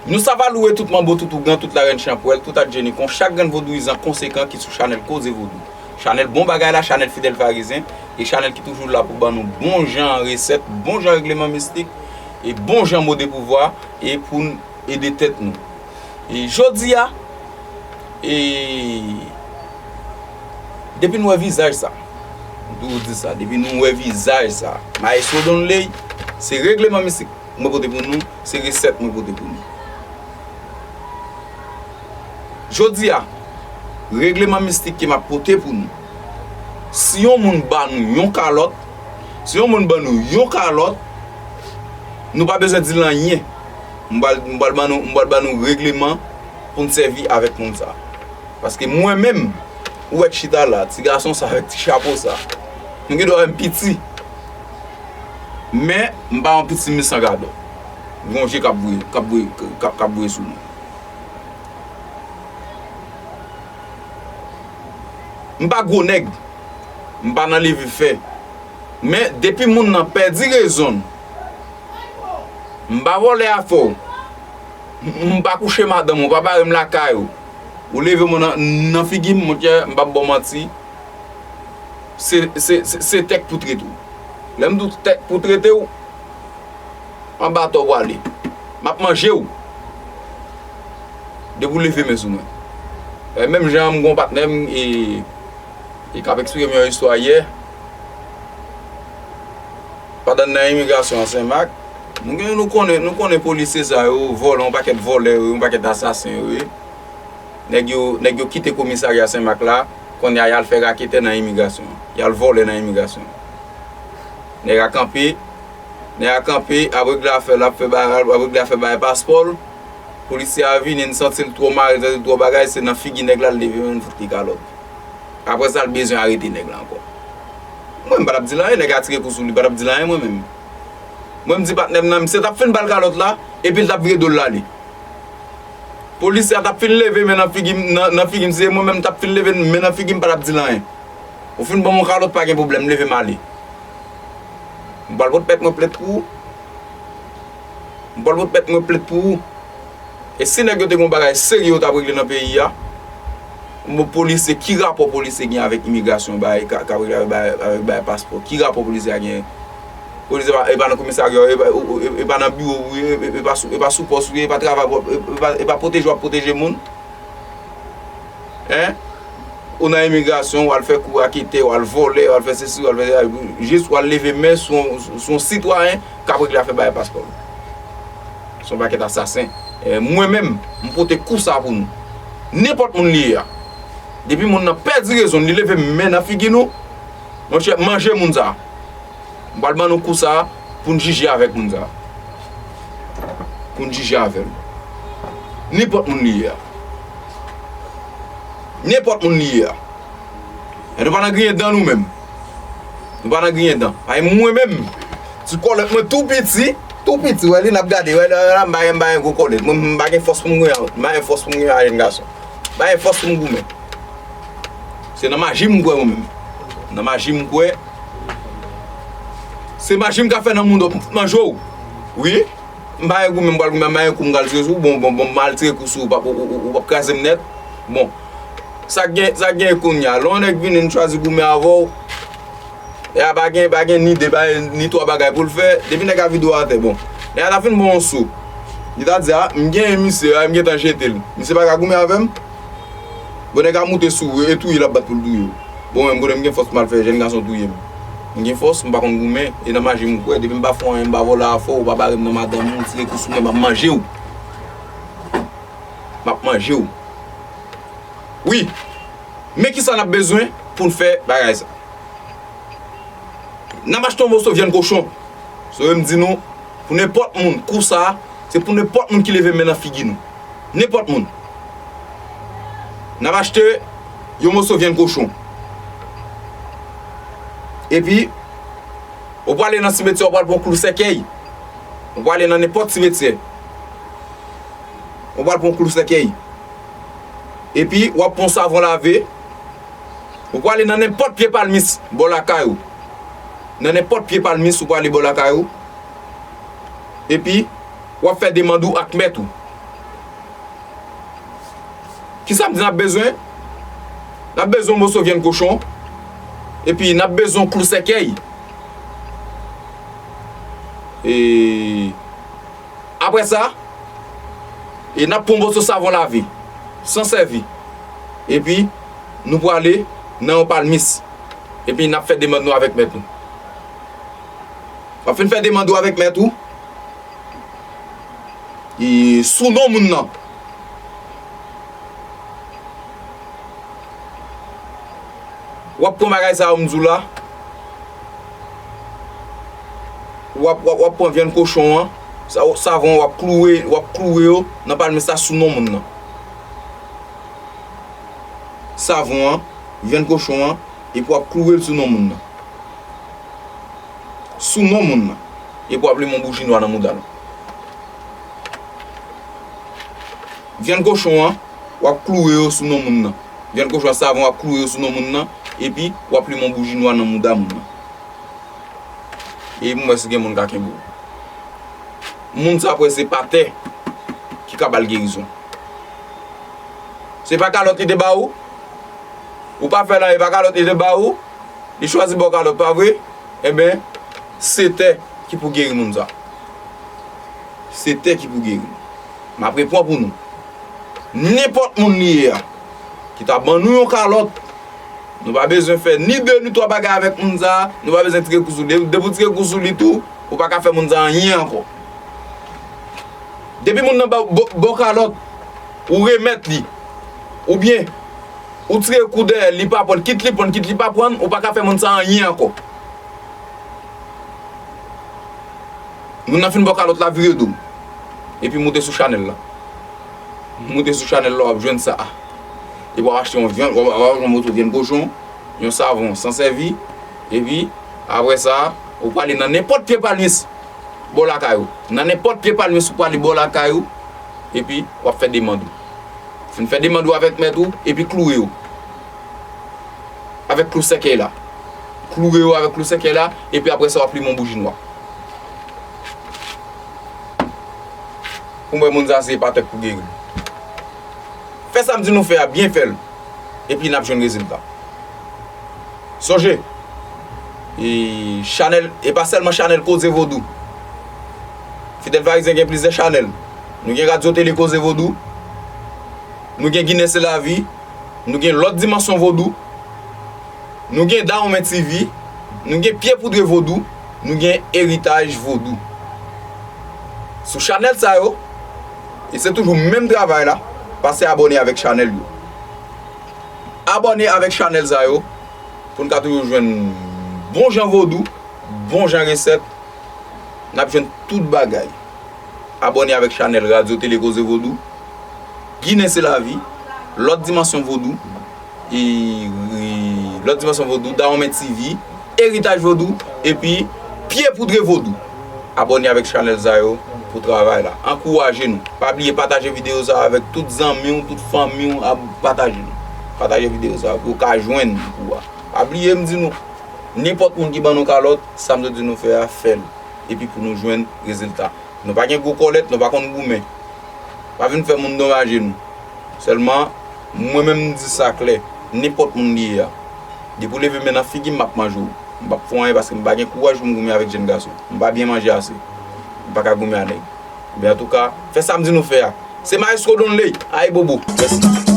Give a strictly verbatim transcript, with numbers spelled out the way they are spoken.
Nou sava louwe tout manbo, tout ougan, tout larèn chanpwèl, tout adjenikon, chak grenn vodouyizan konsekan ki sou chanèl Koze Vodou. Chanèl bon bagay la, chanèl Fidèl Farizyen, e chanèl ki toujou la pou ban nou bon jan resèt, bon jan regleman mistik, e bon jan mo de pouvwa, e pou n ede tèt nou. E jodi a, e depi nou wè vizaj sa, m toujou di sa, depi nou wè vizaj sa, Maestro Donley, se regleman mistik mwen pote pou nou, se resèt mwen pote pou nou. Jodi a, regleman mistik ke m ap pote pou nou. Si yon moun ba nou yon kalòt, si yon moun ban nou yon kalòt, nou pa bezwen di l anyen. M pral, m pral ban nou, m pral ban nou regleman pou n sèvi avèk moun sa. Paske mwen menm, ou wè k chita la, ti gason sa avèk ti chapo sa. Nou gen dwa wè m piti. Men, m pa yon piti mi san gadò. Gon je k ap voye, k ap voye, k ap, k ap voye sou mwen. M pa gwo nèg. M pa nan leve fè. Men, depi moun nan pèdi rezon l, m pa vòlè afè w. M, m pa kouche madanm ou, pa bare m lakay ou. Ou leve mwen nan, nan figi m, monchè, m p ap ba w manti. Se, se, se, se tèk pou trete w. Lè m di w tèk pou trete w, anba atò w ale. M ap manje w. Depi w leve men sou mwen. E, menm jan m gon patnè m, e, e k ap eksplike m yon istwa yè. Pandan n nan imigrasyon an Senmak, nou gen, nou konnen, nou konnen polisye sa yo, vòlè, yon pakèt vòlè yo, yon pakèt asasen yo ye. Nèg yo, nèg yo kite komisarya Senmak la, kounye a y al fè raketè nan imigrasyon an. Y al vòlè nan imigrasyon an. Nèg a kanpe, nèg a kanpe, ap regle afè l, ap fè bagay, ap regle afè bagay paspò l. Polisye a vini, n santi l twò mare, n santi l twò bagay, se nan figi nèg la l leve men l fout li kalòt. Apre sa, l bezwen arete nèg la ankò. Mwen, m pa t ap di l anyen, nèg la tire kou sou li, m pa t ap di l anyen mwen menm. Mwen, m di patnè m nan, misye t ap fin ba l kalòt la, epi l t ap vire do l ale. Polisye a t ap fin leve men nan figi m, nan, nan figi m, si se mwen menm, t ap fin leve men nan figi m, m pa t ap di l anyen. Ou fin ban m yon kalòt, pa gen pwoblèm, leve m ale. M pral pot pèt mwen plent pou ou. M pral pot pèt mwen plent pou ou. E si nèg yo te gen yon bagay serye yo t ap regle nan peyi a, bon, polisye, ki rapò polisye gen avèk imigrasyon, bagay, ka, ka regle avèk bagay, avèk bagay paspò? Ki rapò polisye a gen? Polisye pa, e pa nan komisarya, e pa, e, e, e pa nan biwo, e, e, e pa sou, e pa sou pòs, e pa travay, e, e pa, e pa pwoteje w ap pwoteje moun. Hein? Ou nan imigrasyon, w al fè kou raketè, w al vòlè, w al fè sesi, w al fè sela, jis w al leve men sou, sou yon sitwayen k ap regle afè bagay paspò l. Se yon pakèt asasen. E mwen menm, m pote kou sa pou nou. Nenpòt moun li ye a. Depi moun nan pèdi rezon l, li leve men nan figi nou, monchè, manje moun sa. M pral ban nou kou sa a pou n jije avèk moun sa a. Pou n jije avè l. Nenpòt moun li ye a. Nenpòt moun li ye a. E nou pa nan griyen dan nou menm. Nou pa nan griyen dan. Ay mwen menm, ti kòlèt mwen tou piti, tou piti, wè li n ap gade, wè la, la, m pa gen, m pa gen gwo kòlèt. Mwen, m pa gen fòs pou m griyen, m pa gen fòs pou m griyen a jèn gason. M pa gen fòs pou m goumen. Se nan maji m kwè mwen menm. Nan maji m kwè. Se maji m ka fè nan moun dòt, m fout manje w. Wi. M pa gen goumen, m pral goumen, m pa gen kou m pral tire sou ou. Bon, bon, bon, m al tire kou sou ou, ou p ap, ou, ou, ou p ap kraze m nèt. Bon. Sa k gen, sa k gen kounye a? Lè yon nèg vini, n chwazi goumen avè w. E a pa gen, pa gen ni de bagay, ni twa bagay pou l fè. Depi nèg a vide w atè, bon. Nèg la ta fin ba w yon so. Li ta di, a, m genyen misye, a, m gentan jete l. Misye pa ka goumen avè m? Bon, nèg la moute sou ou, e touye l ap bat pou l touye w. Bon, mwen, m konnen m gen fòs pou m al fè jèn gason touye m. M gen fòs, m pa konn goumen, e nan maji m kwè, depi m pa fè w anyen, m pa vòlè afè w, ou pa bare m nan madanm ou, tire kou sou mwen, m ap manje w. M ap manje w. Wi. Men kisa n ap bezwen pou n fè bagay sa? N ap achte yon moso vyann kochon. Se vre m di nou, pou nenpòt moun, kou sa a, se pou nenpòt moun ki leve men nan figi nou. Nenpòt moun. N ap achte yon moso vyann kochon. Epi, ou prale nan simetyè, ou pral pran klou sèkèy. Ou prale nan nenpòt simetyè. Ou pral pran klou sèkèy. Epi, w ap pran savon lave. Ou prale nan nenpòt pye palmis bò lakay ou. Nan nenpòt pye palmis ou prale bò lakay ou. Epi, w ap fè demann ou ak mèt ou. Kisa m di n ap bezwen? N ap bezwen yon moso vyann kochon. Epi n ap bezwen yon klou sèkèy. E apre sa, e n ap pran yon moso savon lave, san sèvi. Epi nou prale nan yon palmis. Epi n ap fè demann nou avèk mèt nou. W ap fin fè demann ou avèk mèt ou. E sou non moun nan. W ap pran bagay sa yo m di w la. W ap, w ap, w ap pran vyann kochon an, sa, savon an, w ap kloure, w ap kloure yo nan palmis la sou non moun nan. Savon an, vyann kochon an, epi w ap kloure l sou non moun nan. Sou non moun nan. Epi w ap limen yon bouji nwa nan mouda l. Vyann kochon an, w ap kloure yo sou non moun nan. Vyann kochon an, savon, w ap kloure yo sou non moun nan. Epi w ap limen yon bouji nwa nan mouda moun nan. E pou m wè si gen moun ka kenbe w. Moun sa ap wè se pa tè ki ka ba l gerizon. Se pa kalòt li te ba ou? Ou pa fè l anyen, e pa kalòt li te ba ou? Li chwazi ba w kalòt, pa vre? Enben, se tè ki pou geri moun sa. Se tè ki pou geri l. M ap reprann pou nou. Nenpòt moun li ye a, ki ta ban nou yon kalòt, nou pa bezwen fè ni de ni twa bagay avèk moun sa, nou pa bezwen tire kou sou li. Depi w tire kou sou li tou, ou pa ka fè moun sa anyen ankò. Depi moun nan ba w, ba w kalòt, ou remèt li, oubyen ou tire kou dèyè l, li pa pran l, kit li pran l, kit li pa pran l, ou pa ka fè moun sa anyen ankò. Moun nan fin ba w kalòt la, vire do. Epi moute sou chanèl la. Moute sou chanèl la, w ap jwenn sa. Epi w ap achte yon vyann, w ap, w ap achte yon moso vyann kochon, yon savon san sèvi. Epi, apre sa, ou prale nan nenpòt pye palmis bò lakay ou. Nan nenpòt pye palmis ou prale bò lakay ou. Epi, w ap fè demann ou. Fin fè demann ou avèk mèt ou, epi kloure yo. Avèk klou sèkèy la. Kloure yo avèk klou sèkèy la, epi apre sa, w ap limen yon bouji nwa. Pou mwen, moun sa se pa tè k pou geri l. Fè sa m di nou fè a, byen fè l. Epi n ap jwenn rezilta. Sonje, e, chanèl, e pa sèlman chanèl Koze Vodou. Fidèl Parizyen gen plizyè chanèl. Nou gen Radyo Tele Koze Vodou. Nou gen Ginen Se Lavi. Nou gen Lòt Dimansyon Vodou. Nou gen Dawonmen T V. Nou gen Pye Poudre Vodou. Nou gen Eritaj Vodou. Sou chanèl sa yo, e se toujou menm travay la, pase abòne avèk chanèl yo. Abòne avèk chanèl sa yo pou n ka toujou jwenn bon jan vodou, bon jan resèt. N ap jwenn tout bagay. Abòne avèk chanèl Radyo Tele Koze Vodou, Ginen Se Lavi, Lòt Dimansyon Vodou, e, e, Lòt Dimansyon Vodou, Dawonmen T V, Eritaj Vodou, epi Pye Poudre Vodou. Abòne avèk chanèl sa yo pou travay la. Ankouraje nou. Pa bliye pataje videyo sa avèk tout zanmi w, tout fanmi w, ap pataje nou. Pataje videyo sa pou yo ka jwenn kou a. Pa bliye m di nou, nenpòt moun ki ban nou kalòt, sa m sot di nou fè a, fè l. Epi pou nou jwenn rezilta. Nou pa gen gwo kòlèt, nou pa konn goumen. Pa vin fè moun donmaje nou. Sèlman, mwen menm m di sa klè, nenpòt moun li ye a. Depi w leve men nan figi m, m ap manje w. M p ap fè w anyen paske m pa gen kouraj pou m goumen avèk jèn gason. M pa byen manje ase. M pa ka goumen a nèg. Men antouka, fè sa m di nou fè a. Se Maestro Donley, Ayibobo. Mèsi.